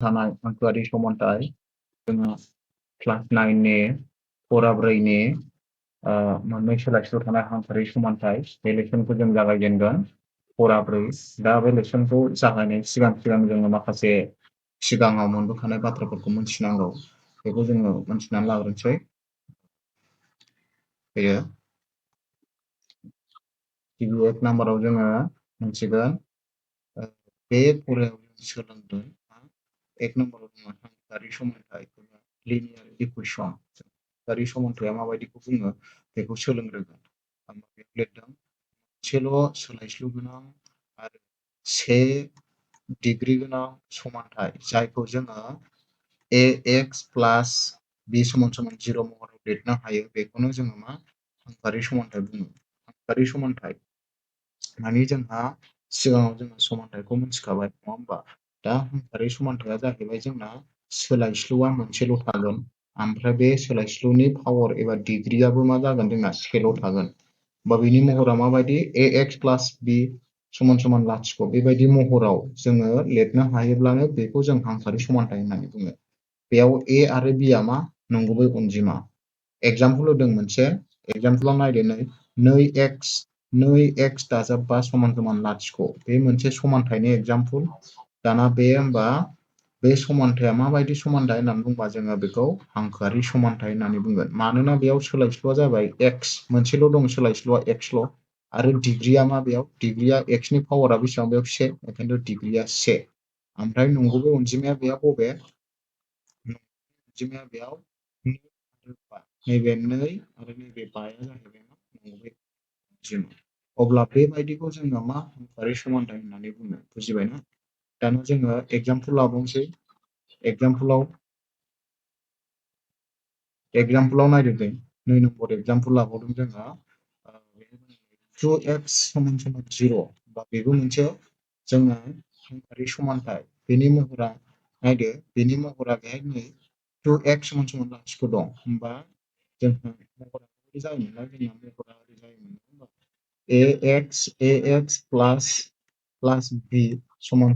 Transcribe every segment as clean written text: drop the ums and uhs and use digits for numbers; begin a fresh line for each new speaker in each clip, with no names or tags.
थानाय हांखोआरि समानथाय जोङो क्लास 9 नि फरा 4 नि मोननै सोलाय-सोल' थानाय हांखोआरि समानथाय बे लेसनखौ जों जागायजेनगोन फरा 4 दा बे लेसनखौ जागायनायनि सिगां जोङो माखासे सिगाङाव मोनबोखानाय बाथ्राफोरखौ मिथिनांगौ बेखौ जोङो मिथिनानै लाग्रोनोसै बेयो गिबि 1 नाम्बाराव जोङो मिथिगोन बे फरायाव जों सोलोंदों 1 नाम्बाराव जोङो हांखोआरि समानथाय लिनियार इकुवेशन हांखोआरि समानथाया माबायदिखौ बुङो बेखौ सोलोंग्रोगोन आं बेयाव लिरदों मोनसेल' सोलायस्लु गोनां आरो 1 डिग्री गोनां समानथाय जायखौ जोङो ax प्लास b समान 0 महराव लिरनो हायो बेखौनो जोङो मा हांखोआरि समानथाय बुङो हांखोआरि समानथाय माने जोंहा सिगाङाव जोङो समानथायखौ मिथिखाबाय नङा होमबा दा हांखोआरि समानथाया जाहैबाय जोंना सोलायस्लुआ मोनसेल' थागोन ओमफ्राय बे सोलायस्लुनि पावार एबा डिग्रीआबो मा जागोन जोंना सेल' थागोन बा बिनि महरा माबायदि ax प्लास b समान लाथिख' बेबायदि महराव जोङो लिरनो हायोब्लानो बेखौ जों हांखोआरि समानथाय होननानै बुङो बेयाव a आरो b आ मा नंगुबै अनजिमा एग्जाम्पल होदों मोनसे एग्जाम्पलाव नायदो 2x दाजाब 5 समान लाथिख' बे मोनसे समानथायनि एग्जाम्पल दाना बे होमबा बे समानथाया माबायदि समानथाय होननानै बुंबा जोङो बेखौ हांखोआरि समानथाय होननानै बुंगोन मानोना बेयाव सोलायस्लुआ जाबाय x मोनसेल' दं सोलायस्लुआ xल' आरो डिग्रीआ मा बेयाव डिग्रीआ x नि पावारा बेसेबां बेयाव 1 ओंखायनोथ' डिग्रीआ 1 ओमफ्राय नंगुबै अनजिमाया बेयाव बबे अनजिमाया बेयाव 2 आरो 5 नैबे 2 आरो नैबे 5 आ जाहैबाय नंगुबै अनजिमा अब्ला बेबायदिखौ जोङो मा हांखोआरि समानथाय होननानै बुङो बुजिबायना दाना जोङो एग्जाम्पल लाबावनोसै एग्जाम्पलाव नायदो दे 2 नम्बर एग्जाम्पल लाबावदों जोङो 2x समान 0 बा बेबो मोनसे जोङो हांखोआरि समानथाय बेनि महरा नायदो बेनि महरा बेहाय नै 2x समान लाथिख' दं होमबा जोंहा महरा ओरै जायोमोन ना जोंना महरा ओरै जायोमोन होमबा ax प्लास b समान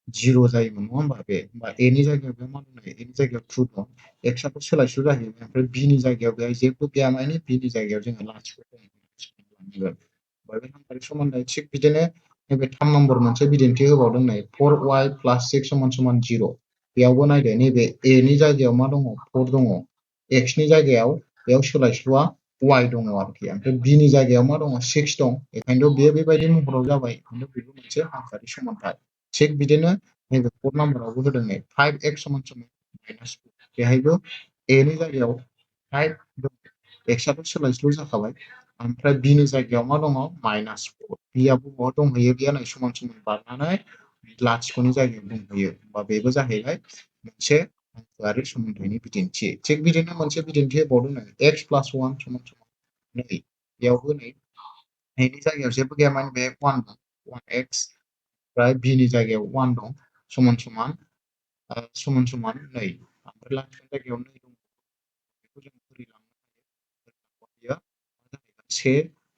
0 जायोमोन नङा होमबा बे होमबा a नि जायगायाव बे मा दं a नि जायगायाव 2 दं x आथ' सोलायस्लु जाहैबाय ओमफ्राय b नि जायगायाव बेहाय जेबो गैया माने b नि जायगायाव जोङो लाथिख' दं बे हांखोआरि समानथाय थिग बिदिनो नैबे 3 नम्बर मोनसे बिदिन्थि होबावदों नै 4y प्लास 6 समान 0 बेयावबो नायदो नैबे a नि जायगायाव मा दङ 4 दङ x नि जायगायाव बेयाव सोलायस्लुआ y दङ आरोखि ओमफ्राय b नि जायगायाव मा दङ 6 दं बेखायनोथ' बेबायदि महराव जाबाय ओंखायनो बेबो मोनसे हांखोआरि समानथाय थिग बिदिनो नैबे 4 नाम्बारावबो होदों नै 5x समान माइनास बेहायबो a नि जायगायाव 5 दं x आथ' सोलायस्लु जाखाबाय ओमफ्राय b नि जायगायाव मा दङ माइनास 4 b आ बबाव दंहैयो बेयो नै समान बारनानै लाथिख'नि जायगायाव दंहैयो होमबा बेबो जाहैबाय मोनसे हांखोआरि समानथायनि बिदिन्थि थिग बिदिनो मोनसे बिदिन्थि होबावदों नै x प्लास 1 समान 2 बेयावबो नै a नि जायगायाव जेबो गैया माने बे 1 दं 1x ओमफ्राय b नि जायगायाव 1 दं समान 2 ओमफ्राय लाथिख'नि जायगायाव 2 दं बेखौ जों बोरै लांनो हायो से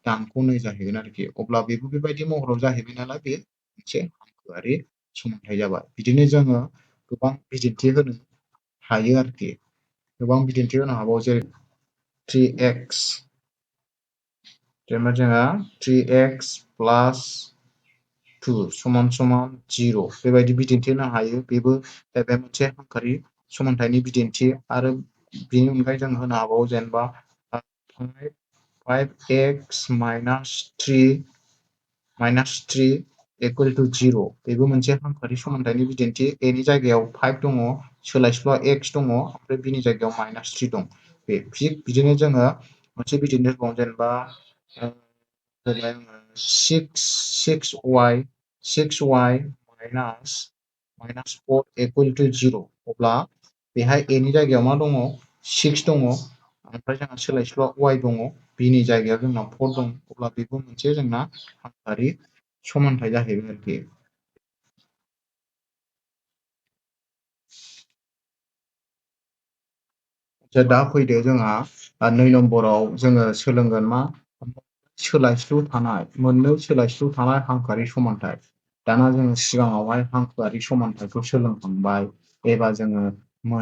दानख' 2 जाहैगोन आरोखि अब्ला बेबो बेबायदि महराव जाहैबाय नालाय बे मोनसे हांखोआरि समानथाय जाबाय बिदिनो जोङो गोबां बिदिन्थि होनो हायो आरोखि गोबां बिदिन्थि होनो हाबावो जेरै 3x जेनेबा जोंहा 3x प्लास 2 समान 0 बेबायदि बिदिन्थि होनो हायो बेबो जाहैबाय मोनसे हांखोआरि समानथायनि बिदिन्थि आरो बेनि अनगायै जों होनो हाबावो जेनेबा 5x माइनास 3 इकुवेल टु 0 बेबो मोनसे हांखोआरि समानथायनि बिदिन्थि a नि जायगायाव 5 दङ सोलायस्लुआ x दङ ओमफ्राय b नि जायगायाव माइनास 3 दं बे थिग बिदिनो जोङो मोनसे बिदिन्थि दं जेनेबा 6y माइनास 4 इकुवेल टु 0 अब्ला बेहाय a नि जायगायाव मा दङ 6 दङ ओमफ्राय जोंहा सोलायस्लुआ y दङ b नि जायगायाव जोंना 4 दं अब्ला बेबो मोनसे जोंना हांखोआरि समानथाय जाहैबाय आरोखि दा फैदो जोंहा 2 नम्बराव जोङो सोलोंगोन मा मोननै सोलायस्लु थानाय हांखोआरि समानथाय दाना जोङो सिगाङावहाय हांखोआरि समानथायखौ सोलोंखांबाय एबा जोङो मा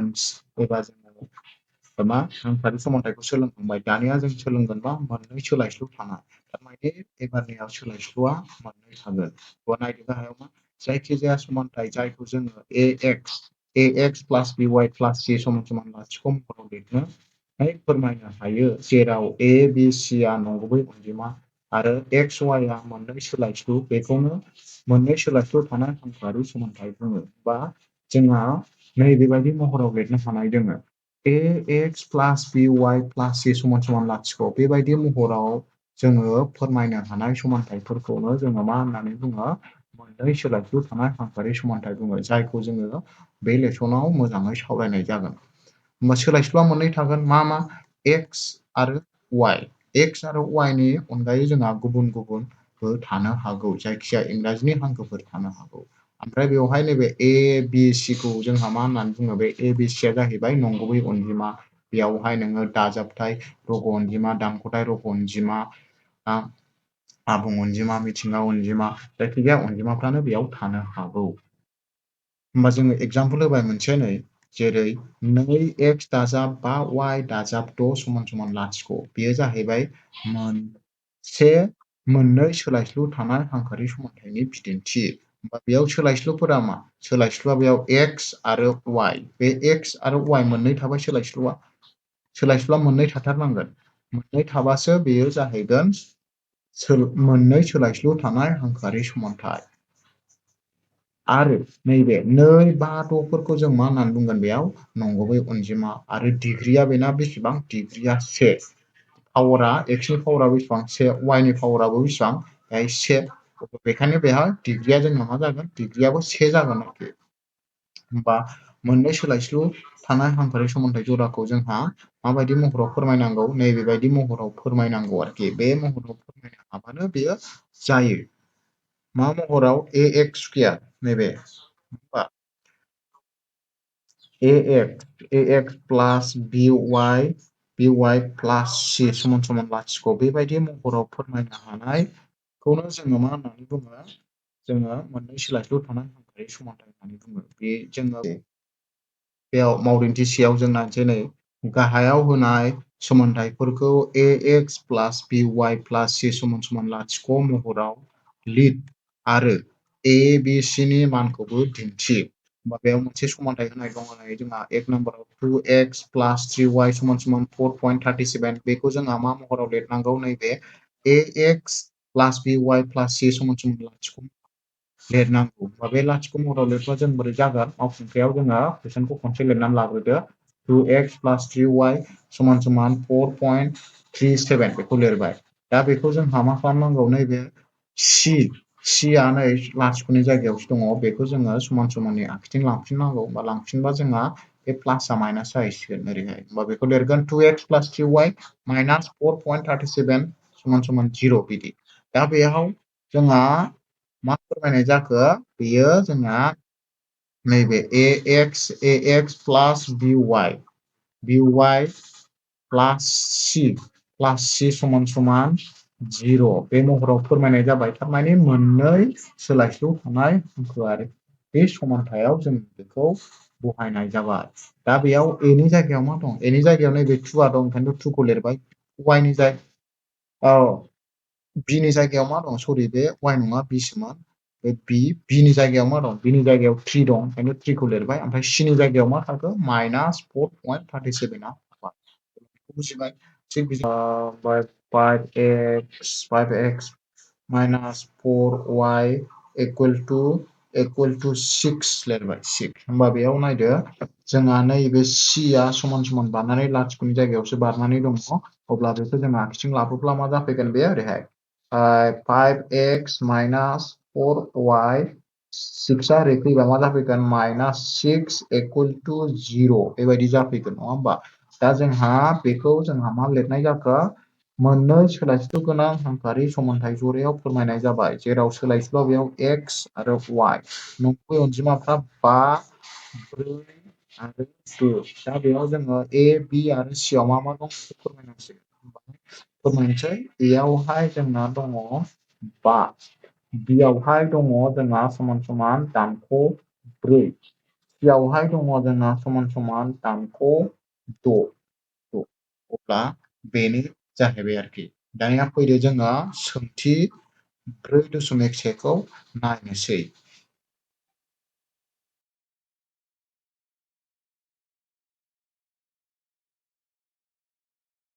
हांखोआरि समानथायखौ सोलोंखांबाय दानिया जों सोलोंगोन मा मोननै सोलायस्लु थानाय थारमाने एबारनियाव सोलायस्लुआ मोननै थागोन नायदो गाहायाव मा जायखिजाया समानथाय जायखौ जोङो ax plus by plus c समान समान लाथिख' महराव लिरनो फोरमायनो हायो जेराव a b c आ नंगुबै अनजिमा आरो x y आ मोननै सोलायस्लु बेखौनो मोननै सोलायस्लु थानाय हांखोआरि समानथाय बुङो बा जोंहा नैबेबायदि महराव लिरनो हानाय दोङो ax plus by plus c समान समान लाथिख' बेबायदि महराव जोङो फोरमायनो हानाय समानथायफोरखौनो जोङो मा होननानै बुङो मोननै सोलायस्लु थानाय हांखोआरि समानथाय बुङो जायखौ जोङो बे लेसनाव मोजाङै सावरायनाय जागोन होमबा सोलायस्लुआ मोननै थागोन मा x आरो y x आरो y नि अनगायै जोंहा गुबुन गुबुनबो थानो हागौ जायखिजाया इंराजिनि हांखोफोर थानो हागौ ओमफ्राय बेवहाय नैबे a b c खौ जोंहा मा होननानै बुङो बे a b c आ जाहैबाय नंगुबै अनजिमा बेयावहाय नोङो दाजाबथाय रग' अनजिमा दानख'थाय रग' अनजिमा आबुं अनजिमा मिथिंगा अनजिमा जायखिजाया अनजिमाफ्रानो बेयाव थानो हागौ होमबा जोङो एगजामपोल होबाय मोनसे नै जेरै 2x दाजाब 5y दाजाब 6 समान समान लाथिख' बेयो जाहैबाय मोननै सोलायस्लु थानाय हांखोआरि समानथायनि बिदिन्थि होमबा बेयाव सोलायस्लुफोरा मा सोलायस्लुआ बेयाव x आरो y बे x आरो y मोननै थाबाय सोलायस्लुआ मोननै थाथारनांगोन मोननै थाबासो बेयो जाहैगोन मोननै सोलायस्लु थानाय हांखोआरि समानथाय आरो नैबे 2 5 6 फोरखौ जों मा होननानै बुंगोन बेयाव नंगुबै अनजिमा आरो डिग्रिया बेना बेसेबां डिग्रिया 1 पावारा x नि पावारा बेसेबां 1 y नि पावाराबो बेसेबां 1 बेखायनो बेहा डिग्रिया जोंना मा जागोन डिग्रियाबो 1 जागोन आरोखि होमबा मोननै सोलायस्लु थानाय हांखोआरि समानथाय जराखौ जोंहा माबायदि महराव फोरमायनांगौ नैबेबायदि महराव फोरमायनांगौ आरोखि बे महराव फोरमायनो हाबानो बेयो जायो मा महराव ax स्क्वायर नैबे ax plus by plus c समान समान लाथिख' बेबायदि महराव फोरमायनो हानायखौनो जोङो मा होननानै बुङो जोङो मोननै सोलायस्लु थानाय हांखोआरि समानथाय होननानै बुङो बे जोङो बेयाव मावदिन्थि सेयाव जोंना जेरै गाहायाव होनाय समानथायफोरखौ ax plus by plus c समान समान लाथिख' महराव लिर आरो a b c नि मानखौबो दिन्थि होमबा बेयाव मोनसे समानथाय होनाय दङ जोंहा 1 नाम्बाराव 2x plus 3y समान समान 4.37 बेखौ जोंहा मा महराव लिरनांगौ नैबे ax plus by plus c समान समान लाथिख' लिरनांगौ होमबा बे लाथिख' महराव लिरबा जों बोरै जागोन मावफुंथायाव जोङो कुइसनखौ खनसे लिरनानै लाग्रोदो 2x plus 3y समान समान 4.37 बेखौ लिरबाय दा बेखौ जोंहा मा खालामनांगौ नैबे c आ नै लाथिख'नि जायगायावसो दङ बेखौ जोङो समान समाननि आखिथिं लांफिननांगौ बा लांफिनबा जोंहा बे प्लासआ माइनास जाहैसिगोन ओरैहाय होमबा बेखौ लिरगोन 2x plus 3y minus 4.37 समान समान 0 बिदि दा बेयाव जोंहा मा फोरमायनाय जाखो बेयो जोंहा नैबे ax plus by plus c समान समान 0 बे महराव फोरमायनाय जाबाय थारमाने मोननै सोलायस्लु थानाय हांखोआरि बे समानथायाव जों बेखौ बहायनाय जाबाय दा बेयाव a नि जायगायाव मा दं a नि जायगायाव नैबे 2 आ दं ओंखायनोथ' 2 खौ लिरबाय y नि जायगायाव b नि जायगायाव मा दं सरि बे y नङा b सोमोन बे b नि जायगायाव मा दं b नि जायगायाव 3 दं ओंखायनो 3 खौ लिरबाय ओमफ्राय c नि जायगायाव मा थाखो माइनास 4.37 आ बुजिबाय थिग बिदिनो 5x minus 4y equal to 6 लिरबाय 6 होमबा बेयाव नायदो जोंहा नैबे c आ समान समान बारनानै लाथिख'नि जायगायावसो बारनानै दङ अब्ला बेखौ जों आखिथिं लाबोब्ला मा जाफैगोन बे ओरैहाय 5x minus 4y 6 आ ओरै फैबा मा जाफैगोन माइनास 6 equal to 0 बेबायदि जाफैगोन नङा होमबा दा जोंहा बेखौ जोंहा मा लिरनाय जाखो मोननै सोलायस्लु गोनां हांखोआरि समानथाय जरायाव फोरमायनाय जाबाय जेराव सोलायस्लुआ बेयाव x आरो y नंगुबै अनजिमाफ्रा 5 4 आरो 2 दा बेयाव जोङो a b आरो c आव मा मा दं बेखौ फोरमायनांसिगोन फोरमायनोसै बेयावहाय जोंना दङ 5 बेयावहाय दङ जोंहा समान समान दानख' 4 बेयावहाय दङ जोंहा समान समान दानख' 6 अब्ला बेनो जाहैबाय आरोखि। दानिया फैदो जोङो सोंथि 4.1 खौ नायनोसै।